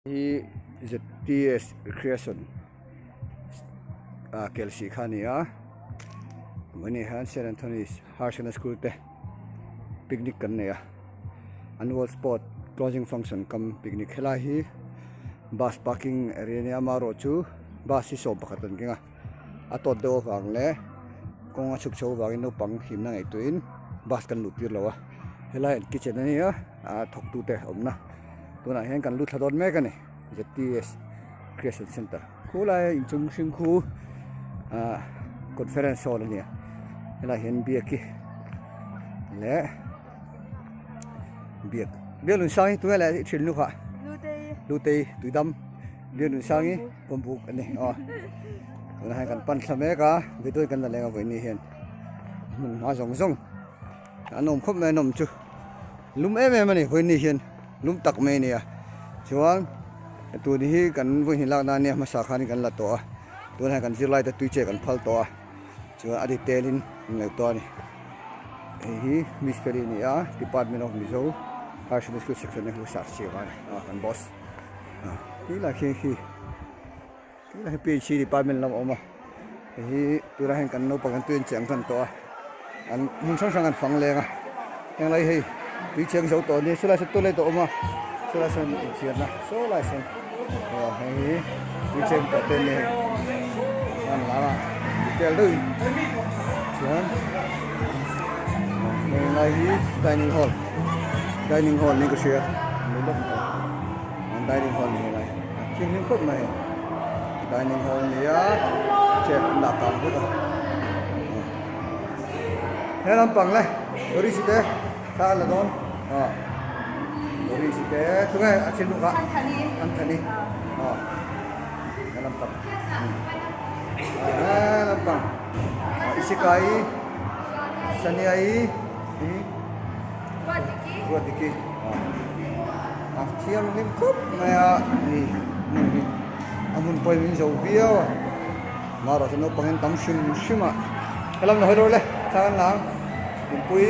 Hi ZTS Recreation ah kel sih kha a ni a mahni hian Saint Anthony's Higher Secondary School te picnic kan nei a annual sport closing function kam picnic helai hi bus parking area a nia amaherawhchu bus hi 11 an keng a. A tawt deuh avang leh kawng a chhuk chho avangin naupang hlimna ngaihtuahin bus kan luh tir lo a helai an kitchen a nia a thawktu te awmna tunah hian kan lut thla dawn mek a ni ZTS creation center khulai a inchung hring khu ah conference hall a nia helaiah hian biaki leh biak biaknunsang hi tunge leh i thin lukhah lutei tuidam biaknunsangi. Pawmbuk a ni aw tunah hian kan pan thla mek a video kan la leng a vawiin ni hian hmun hma zawng zawng an awm khawp mai an awm chu lum em em a ni vawiin ni hian lum tak mai a ni a chuan tun hi kan vawiin lak nan nia hmasa khan kan la tawh a tunah hian kan zirlai te tui che kan phal tawh a chuan a detail in an ngaihtuah a ni hei hi mistry a ni a department of mizo higher secondary school section a hmu sar siam a ni a kan boss. Tilai khi khi tilai hi PHC department lam a awm a hei hi tunah hian kan naupang an tui an cheng tan tawh a an hmun hrang hrang an fang leng a heng lai hei tui cheng zo tawh a nia sawlai sawn toilet a awm a sawlai sawn inthiarna sawlai sawn aw hei hi tui cheng tawh te an ni hei an lam a detail deuhin chuan heng lai hi dining hall dining hall niin ka hria. An dining hall ni helai a thianghlim khawp mai dining hall ni a chair an dah kang bawk a he lampang le tourist te thla an la dawn aw tourist te tunge a then luk ah an thani aw he lampang he lampang isikai saniai Ruatdiki a thianghlim khawp mai a ni hmun hi a hmun pawhin min zo viau a marawh chu naupang hian tam hrim hrim a helam la hawi lo le thla kan la ang inpui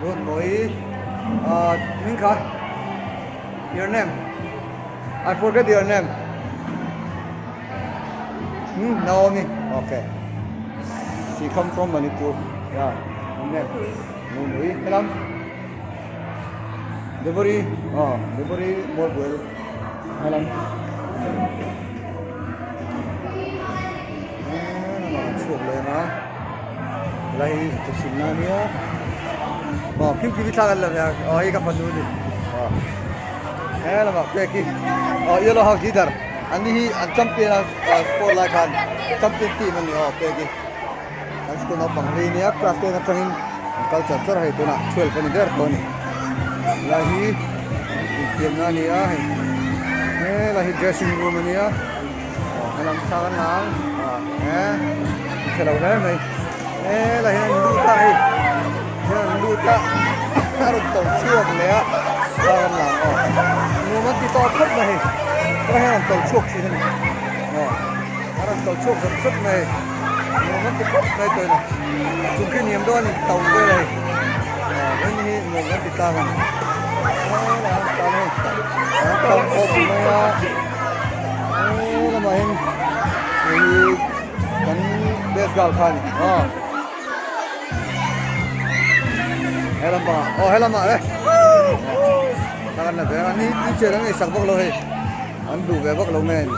Ruatmawi ah hming kha your name I forget your name hmm Naomi okay she come from Manipur yeah your name Nunui helam Debori aw Debori Mualbual helam eee chhuak leng a helai hi thutchhin na ania aw kim kim hi thlak an la ve a aw hei ka fanu a ni aw he lamah pek hi aw yellow house leader an ni hi an champion a sport lai khan champion team a ni aw pek hi. Kan school naupang hlui nia class ten atangin an kal char char a hei tunah 12 a ni ber tawh a ni helai hi infiamna a ni a hei helai hi dressing room a nia aw helam thla kan la ang ah he inchhe lo hle mai helai hian an lut a hei hian an lut a a rawn to chhuak leh a thla kan la ang aw nuam an ti tawh khawp mai hei helai hian an to chhuak thin a ni aw. A rawn tawlh chhuak zawt zawt mai nuam an ti khawp mai tawh ila a chung khi niam dawn a ni to vel a hei ah vawiin hi nuam kan ti tlang a ni helai an tan hei an tam khawp mai a he lamah hian hei hi kan best girl kha a ni aw he lampangah aw he lamah le thla kan la ve a ni teacher an ngaihsak vak lo hei. An duh ve vak lo nge ni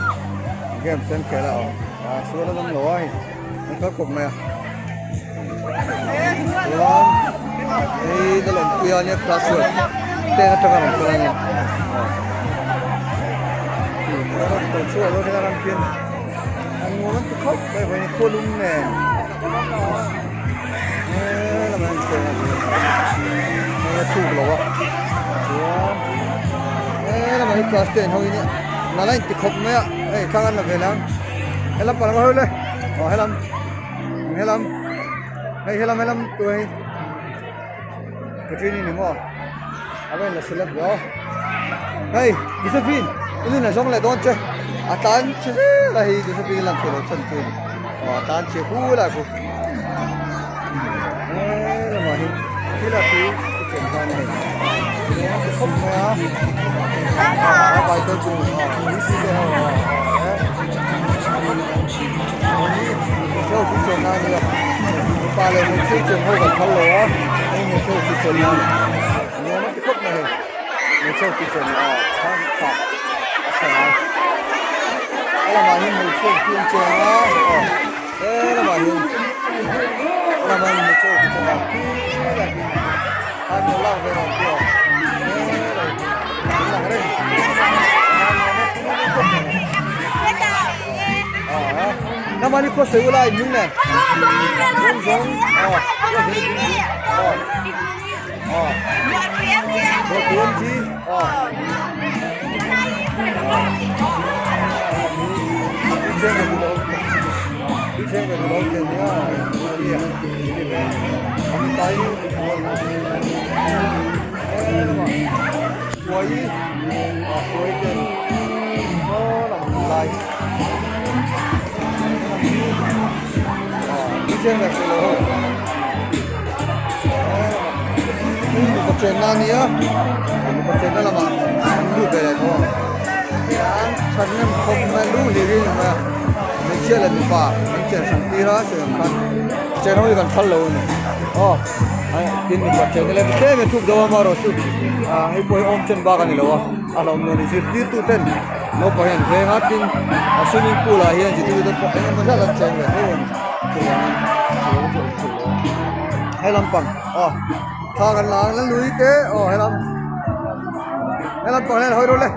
game sen khel a awm a sual a awm lo a hei an kal khawp mai a chuan hei la lawmpui a nia class twelve ten atanga rawn kal a nia aw chhuah dawn hian a khian an nuam an ti khawp mai vawiin khua lum nen he lamah hian chheng a hei a chhuk lo a chuan he lamah hi class ten ho in nala in ti khawp mai a hei thlang an la ve ang helam pang ho le aw helam helam hei helam helam tu hei Katrina ni maw a va in la select ve aw hei Josephine i la zawng leh dawn che a tan che zel a hei Josephine lang thei lo chhan chu aw a tan che hu lai khu he lamah hian thil a tui. chen khan a hei nuam a ti khawp mai a a vai te chu ui te ho a hmeichhe ho tui chen na a nia mipa leh hmeichhe chen ho kan phal lo a hei hmeichhe ho tui chen na a ni nuam a ti khawp mai hei hmeichhe ho tui chen na a chhang tha a tha ngai a lamah hian hmeichhe ho tui an cheng a aw he lamah hian a lamah hian hmeichhe ho tui chen a khi lai hi an lo lak ve reng tih aw he lai hi an lang reng Namani khaw sawi ula in hming nen zawng zawng aw aw aw aw Chenna a nia mipa chenna lamah an lut ve leh tho ang tihian thahnem khawp mai lu hlir in a hmeichhia leh mipa an chen hran tir a chen ang khan chen ho hi kan phal lo a ni aw tin mipa chenna leh tlem a thuk deuh a amaherawhchu ah hei pawh hi awm chen bak a ni lo a a hlauhawm lo a ni zirtirtu ten naupang hian an veng a tin a swimming pool ah hian zirtirtu te pawh eng emaw zat an cheng ve tho a ni chuvangin he lampang aw. Thla kan la ang la lui te aw helam helam pang hian hawi rawh le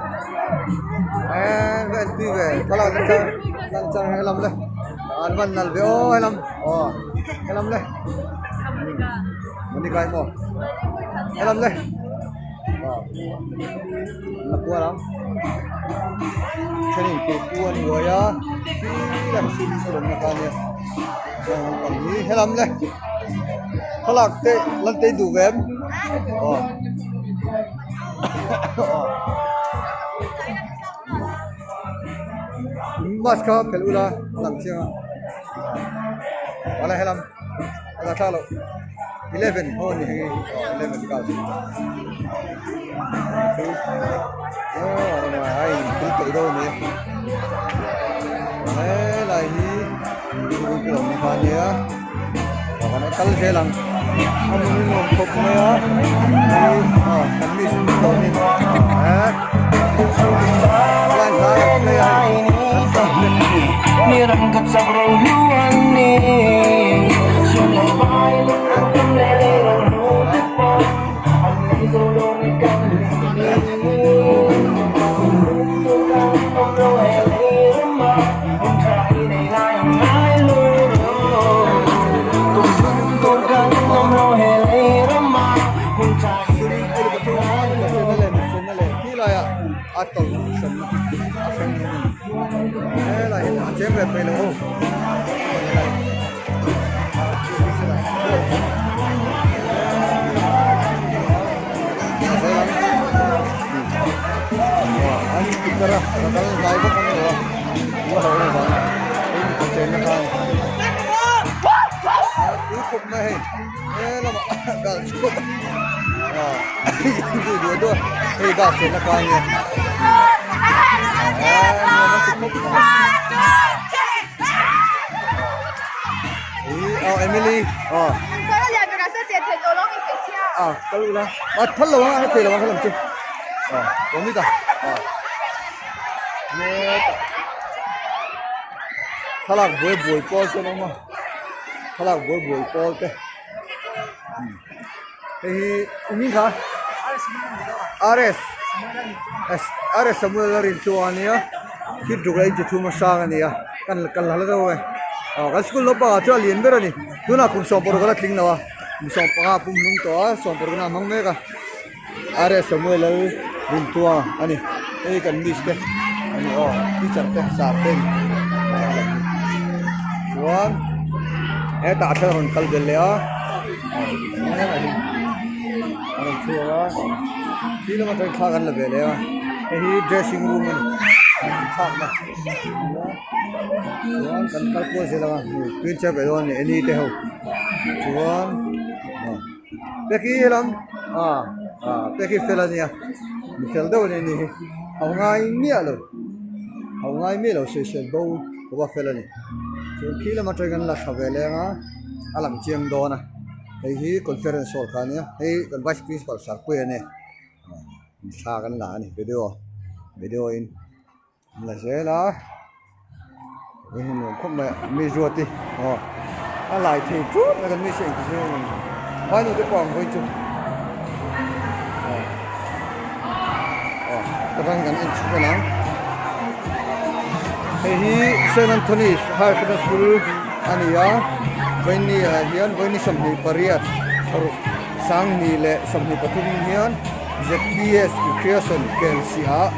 eee va en tui ve thlalak an chang an chang helam le an van nal ve aw helam aw helam le Monica emaw helam le aw la kual ang thenin pipu an uai a khi lam swimming pool awmna kha ania helam hi helam le. Thlalak te lan te duh ve em aw mask kha phelh ula a lang chiang a awle helam a la thlak loh 11 ho a ni hei aw 11 class chu aw a in thil peih deuh a ni helai hi awmna kha a nia. Kan kal zel ang a hmun hi nuam khawp mai a hei aw kan miss dawn in eh line hla kan play a hei kan star te. A tawlh hranna a hrang hlawm a ni helai hian a cheng ve peih lo ho an tikar a ka kal hnai bawk ang lo a tui khawp mai hei he lamah dal chhuak a duh duh duh a hei gas chenna kha ania aw Emily aw a kal ula a phal lo ang a thei lo ang helam chu aw awm ni ta aw. Thlalak buai buai pawl te an awm a thlalak buai buai pawl te hei hi eng kha RS RS Samuel a rin chu a nia thil duk leh inchi thum a hrang a nia kan kal hla deuh e aw kan school naupangah chuan a lian ber a ni tunah kum 16 a tling lo a kum 15 a pum hnung tawh a 16 a hmang mek a. RS Samuel lal rintua a ni hei kan miss te a ni aw teacher te sir te chuan hetah a then a rawn kal belh leh a a rawn chhuak a khi lama tangin thla kan la ve leh a hei hi dressing room a ni inthlakna chuan kan kal kual zel ang a wheelchair ve dawn a ni Annie te ho chuan. Peki helam. A a pek hi fel a nia mi fel deuh a ni anih hi ho ngai miah lo ho ngai miah lo sawisel bo pawh a fel a ni chuan khi lam atangin an la tha ve leng a a lang chiang dawn a hei hi conference hall kha a nia hei kan vice principal sarpuia a ni thla kan la a ni video video in. La zel a hei hi nuam khawp mai a mi zuat hi aw a lai thei ṭup mai kan mi se engti zawng ang vai nu te pawh ang hawi chu aw aw ka bang kan en chhuk ang hei hi Saint Anthony's Higher Secondary School a ni a vawiini ah hian vawiini 28 paruk 20 leh 23 hian ZPS Recreation Kelsi ah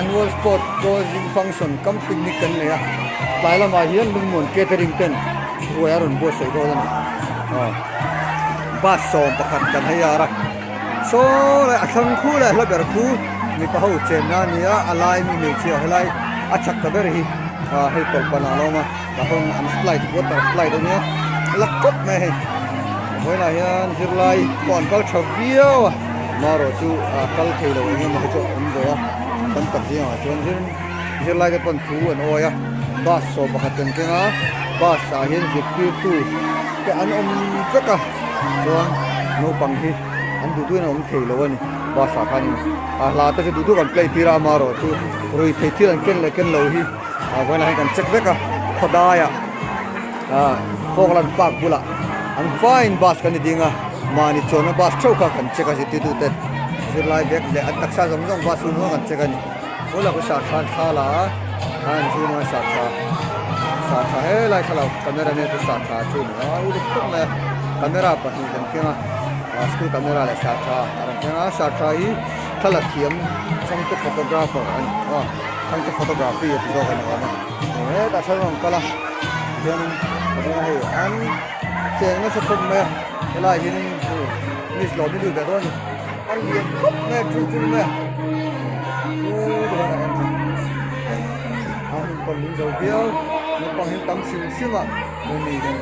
Annual Sport Closing Function cum Picnic kan nei a, tlai lamah hian lungmuan catering ten ruai a rawn buatsaih dawn a ni. Bus 11 kan hei ar a, saw lai a thlang khu leh a hla ber khu mipa ho chenna a ni a, a lai mi hmeichhia helai a chak ta ber hi hei tawlhpan ah a lo awm a, tah hawn an slide water slide a nia la khawp mai a hei. Vawiinah hian zirlai pawh an kal tha viau a marawh chu a kal thei lo eng emaw hi chu a awm ve a tam tak zingah chuan zir zirlai te pawn thu an awi a bus 11 kan keng a bus ah hian zirtirtu te an awm vek a chuan naupang hi an duh duhin an awm thei lo a ni bus ah khanin a hla te chu duh duh kan play tir a amarawh chu rui thei thil an ken leh ken lo hi ah vawiinah hian kan check vek a khawdaiah. Ah Falkland park bulah an vaiin bus kan ni ding a mahni chuanna bus theuh kha kan check a zirtirtu ten zirlai bag leh an taksa zawng zawng bus hun huang an check a ni tunah pawh sarthla an thla la a an zoom a sarthla sarthla helai kha lo camera nen chu sarthla chu a ni a uluk khawp mai a camera pahnih kan keng a ah school camera leh sarthla a rawn keng a sarthla hi thlalak thiam changte photographer a ni a changte photography a ti zawk a ni awm e. Hetah chuan rawn kal a chuanin ka veng a hei an cheng nasa khawp mai a helaiah hianin miss lawm hi lut ve dawn a ni a lian khawp mai a tul tul mai a a hun pawn min zo viau naupang hi tam hrim hrim a hemi hian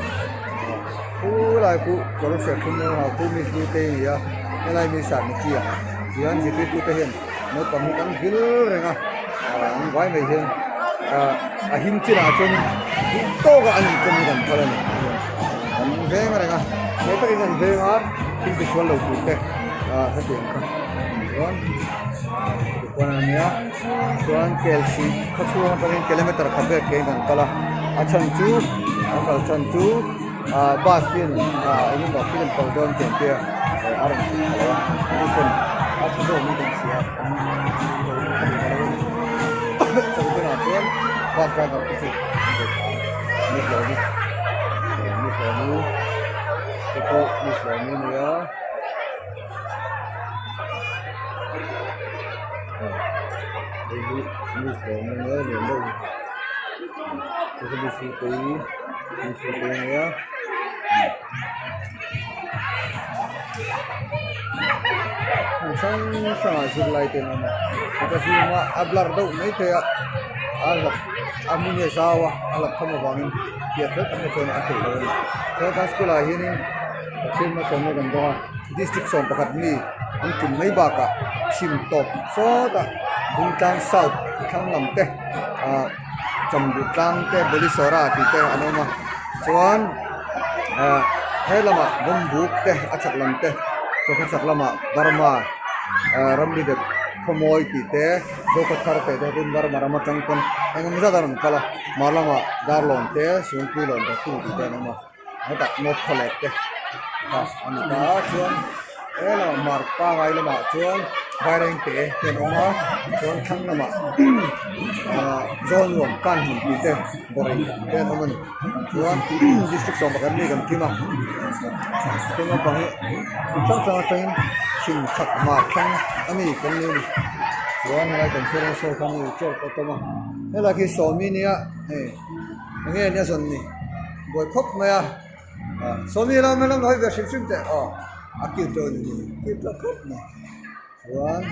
khulai khu kawr serthlum rawng ha khu miss lu te a ni a helai miss ah ni a tihian zirtirtu te hian. Naupang hi kan vil reng a an vai mai hian a him chinah chuan duh tawkah an inkawm hi kan phal a ni an veng reng a he takin an veng a thil ti sual lo tur te hetiang kha chuan tichuan a nia chuan kel sih khaw chhung atangin kilometer khat vel kein kan kal a a chhan chu an kal chhan chu bus hian engemaw thil an pal dawn tih ang te a rawn tih thla lo a ani pawn a tha zawk mai kan hria a chawlh hunah chuan bus driver te chu an be tha a ni hlawm i ni hlawm i te pawh ni hlawm i nia hei hi ni hlawm i nia lian deuh hi hei hi ni te hi ni te nia. Hmun hrang hrangah zirlai te an awm a heta zinga a blur deuh mai thei a a hlap a hmun hi a zau a a hlap tham avangin fiah fel tak te chuan a theih loh a ni chuan kan school ah hianin Pathian malsawmna kan dawng a district 11 mi an tum mai bakah chhim tawp sawtah Bungtlang south thlang lam te ah Chambuh tlang te Bolisora tih te an awm a chuan ah he lamah bawmbuk te a chhak lam te chawhma chhak lamah Burma ah ramri dep khawmawi tih te Zokhawthar teh te tin Burma ram atang pawn eng emaw zat a rawn kal a hmar lamah Darlawn te Suangpuilawn Ratu tih te an awm a hetah North Khawlek te kha a ni ta a chuan he lamah hmar pangai lamah chuan Vairengte te an awm a chuan thlang lamah ah Zawlnuam Kanhmun tih te Bawrei te an awm a ni chuan district 11 mi kan kim a chuan naupang hi hmun hrang hrang atangin chhim chhak hmar thlang a mi kan ni a ni chuan helai kan thil sawi kha mi chaw pawh a tawm a helai khi sawmi nia hei eng nge nia zawn ni buai khawp mai a ah sawmi lam lam hawi ve hrim hrim teh aw a cute dawn a ni cute tawh khawp mai chuan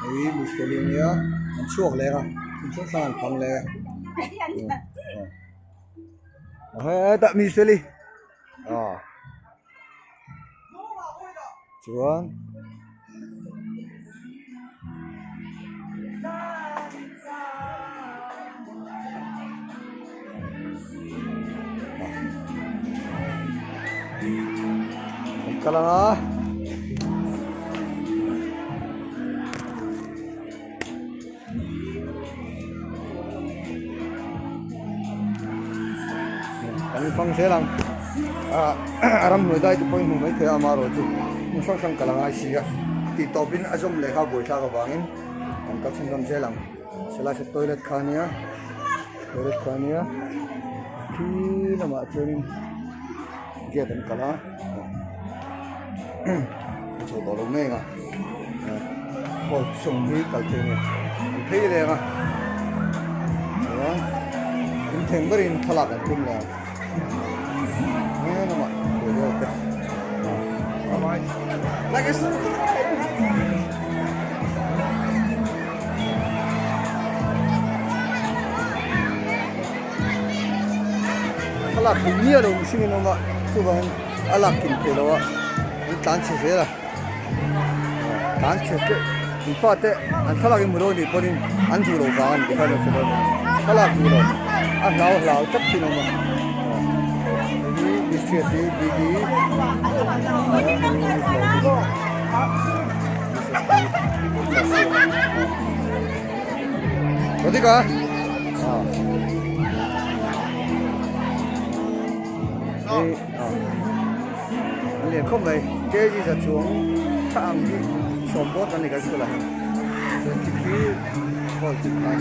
hei misteli a nia an chhuak leh a in hrang hrang an fang leh a hetah misteli aw. Chuan kan kal ang a. Kan fang zel ang ah a ramhnuai dai te pawhin hmu mai thei a amaherawhchu hmun hrang hrang kal a ngai si a tih tawpin a zawm leh kha buaithlak avangin kan kal chhunzawm zel ang helai saw toilet kha ania toilet kha ania khi lamah chuanin gate an kalh a a chho tawh lo mai ang a hall sawm hi kal thei a ni an phei leng a chuan in thleng berin thlalak an tum leh ang he lamah buai deuh te thlalak duh miah lo mihring in awm a chuvangin a lak kim thei lo a an tlan chhe zel a tlan chhe te an fate an thlalak in hmu lo anih pawhin an duh loh vang a ni tih kha an lo hre dawn a ni thlalak duh lo a hlau hlau tlat thin a awm a hei hi mistress hi B D Radhika hei an lian khawp mai kg za chuang tha ang hi sawm dawn kan ni kan school ah hian chuan khi khi hall chu kha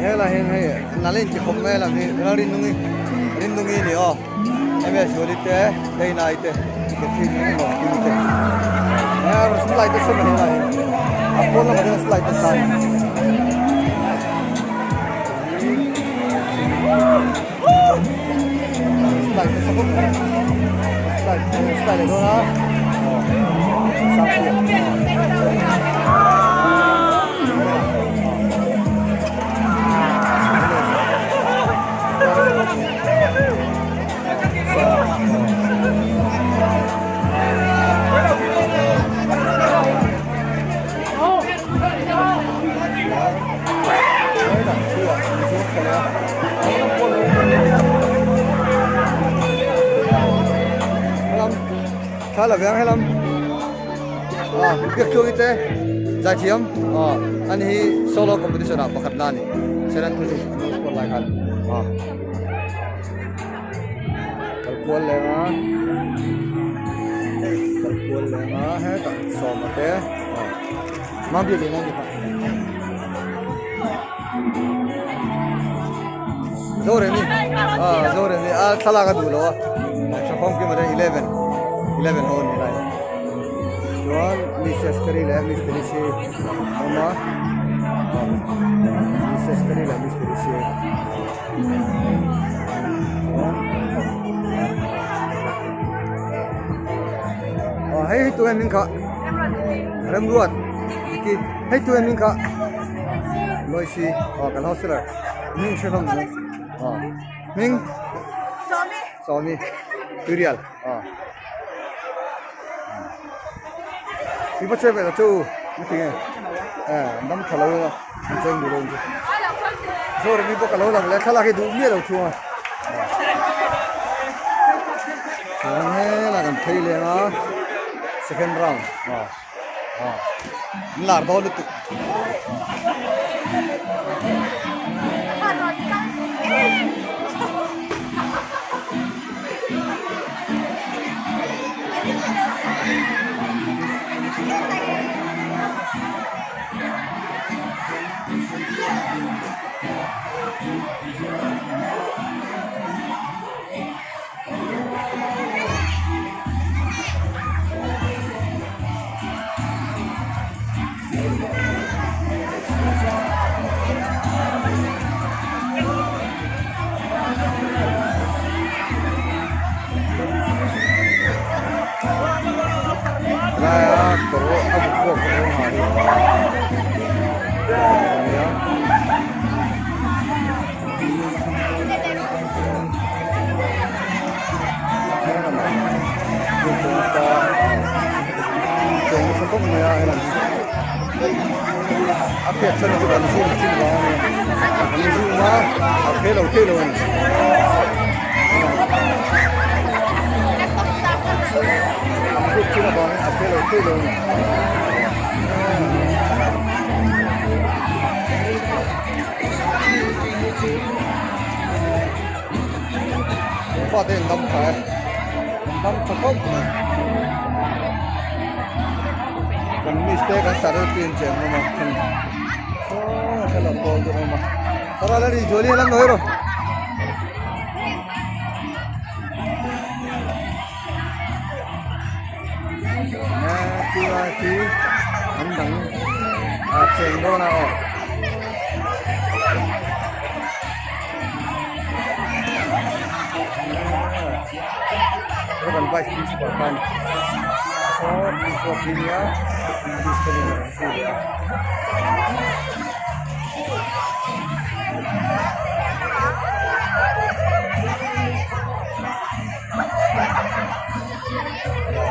helai hian hei nalh a inti khawp mai a lang hi Lalrinnungi Rinnungi a ni aw ms Zuali te Deinai te Catherine Lawmkimi te slide te sawn a helai hian a pawn lamah hian slide te sang slide te sa khawp mai slide slide leh dawn a sang pui Thla la veng helam ah biak chuang te zai thiam ah ani hi solo competition ah pakhat na ani seran thu chu an kual lai khan ah kal kual leng a kal kual leng a hetah sawma te ah mangbiak in ani kha Zoremi ah Zoremi a thlalak a duh lo a Thafawm kim atang 11 11 ho a ni lai chuan Miss Esteri leh Miss Felici awm a Miss Esteri leh Miss Felici chuan ah hei hei tunge hming kha Remruat Diki hei tunge hming kha Loisi aw kan houseler hming hre hlawm ni aw hming Sawmi Sawmi Turial aw i va che vel a chu ni tinge eh dam tha lo a an cheng duh lo ang chu Zoremi bawk a lo lang leh thlalak hi duh miah lo thung a chuan helai kan phei leng a second round aw aw an lar dawn lutuk. Laia. nia. Cheng nasa khawp mai a helam hi a phiat chhan chu kan zoom thin vang a nia kan zoom a a phe lo thei lo a ni. An zoom thin avangin a phe lo thei lo a ni. Fate an dam tha e an dam tha khawp mai kan miss te kan saril pin cheng awm a heng saw thlalak pawl te awm a tara la ri zuali a lang lo erawh. Chu an dang a cheng dawn a aw. Kan vice principal khan saw principal khi nia english te nen an zir leh a.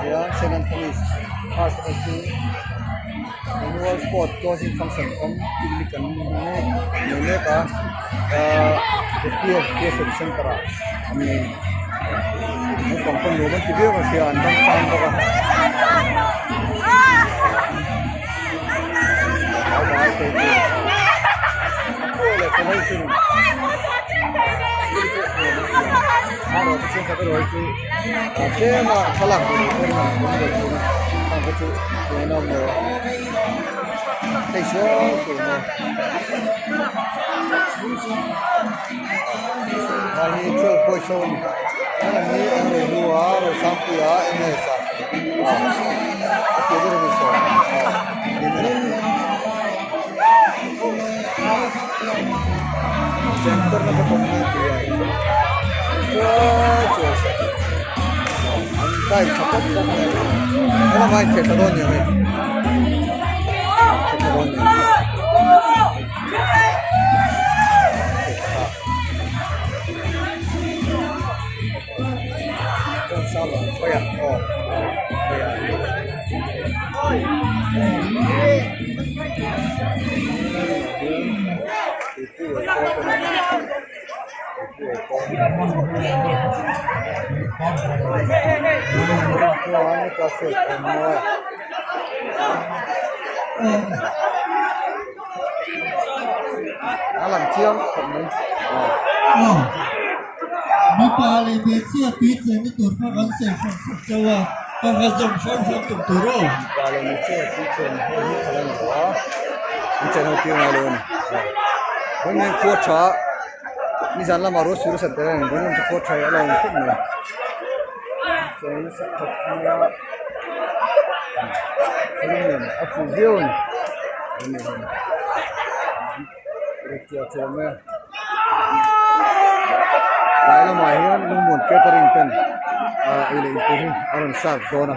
Hian Saint Anthony's High School annual sport closing function awm picnic an nei mek a ahh education center ah an nei naupang pawn nuam an ti viau a hria an dang tan bawk a. Tlema thlalak duh loh pawhin an awm ve thin a khang te chu tuna maw hei sawi tur maw lai hi 12 boys ho a ni helam hi an rawn hlu a Rosangpuia ms a a tir ber a ni saw Center nasa pawh mai a tih a chuai chuai an type tha pawp pawp mai a helamah hian khelh tha dawn ni ang hei khelh tha dawn ni ang A lang chiang khawp mai. Mipa leh hmeichhia tui chenna tur kha kan sawi hran hran chauh a, pakhat zawng hran hran tum tur aw. Mipa leh hmeichhia tui chen ho hi a la ni lo a, an chen ho tir ngai lo a ni. Vawiin khua tha nizan lamah ruah sur a sat tel a ni, vawiin lam chu khua tha hi a la awm khawp mai. Chuan nasa khawp mai a, ring a fuh viau a ni. Tlai lamah hian lungmuan catering ten ah ei leh intur hi a rawn serve dawn a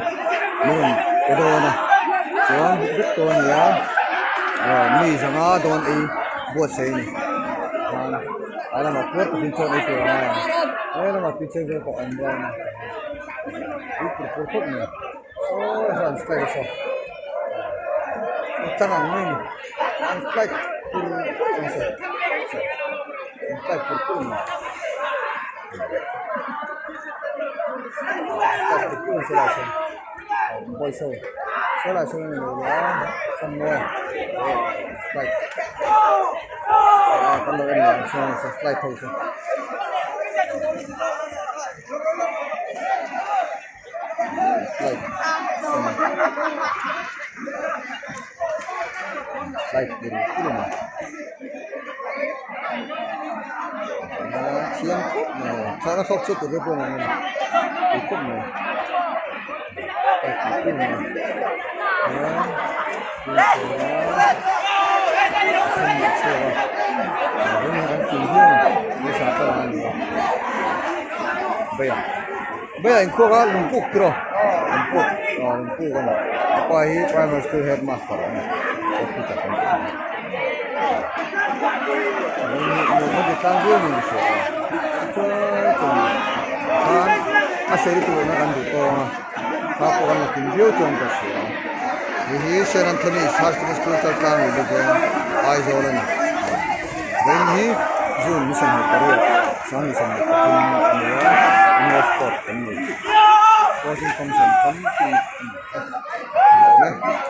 an rawn pe dawn a chuan vek tawh a ni a ah mi zanga dawn ei buatsaih a ni chuan tlai lamah puar takin chaw ei tur a ngai ang he lamah tui cheng vel pawh a awm dawn a tui pur pur khawp mai. Saw saw an strike a saw chang ang mai a ni an strike pur pur ang saw an strike pur pur a ni strike pur pur ang saw lai sawn boys ho saw lai sawn a ni lo a sawn mawi strike kan lo en leh ang sawn strike ho chu. Slide sen slide dur dur a ni a thiam khawp mai a thlalak ho chu tur te pawh a ni tui khawp mai slide dur dur mai chuan Baiah inkhawk a lungpuk tiraw lungpuk aw lungpuk a ni a pa hi primary school headmaster a ni officer kan tih ang. Nuam a ti tlang viau niin ka hria a chuan khan a sei turna kan duh tawng a kha pawh kan la kim viau chuan ka hria hei hi Saint Anthony's High School School Chaltlang Lili veng Aizawl a ni vawiin hi June ni 28 2023 a ni a English sport kan nei closing function tam tih a ni awm e.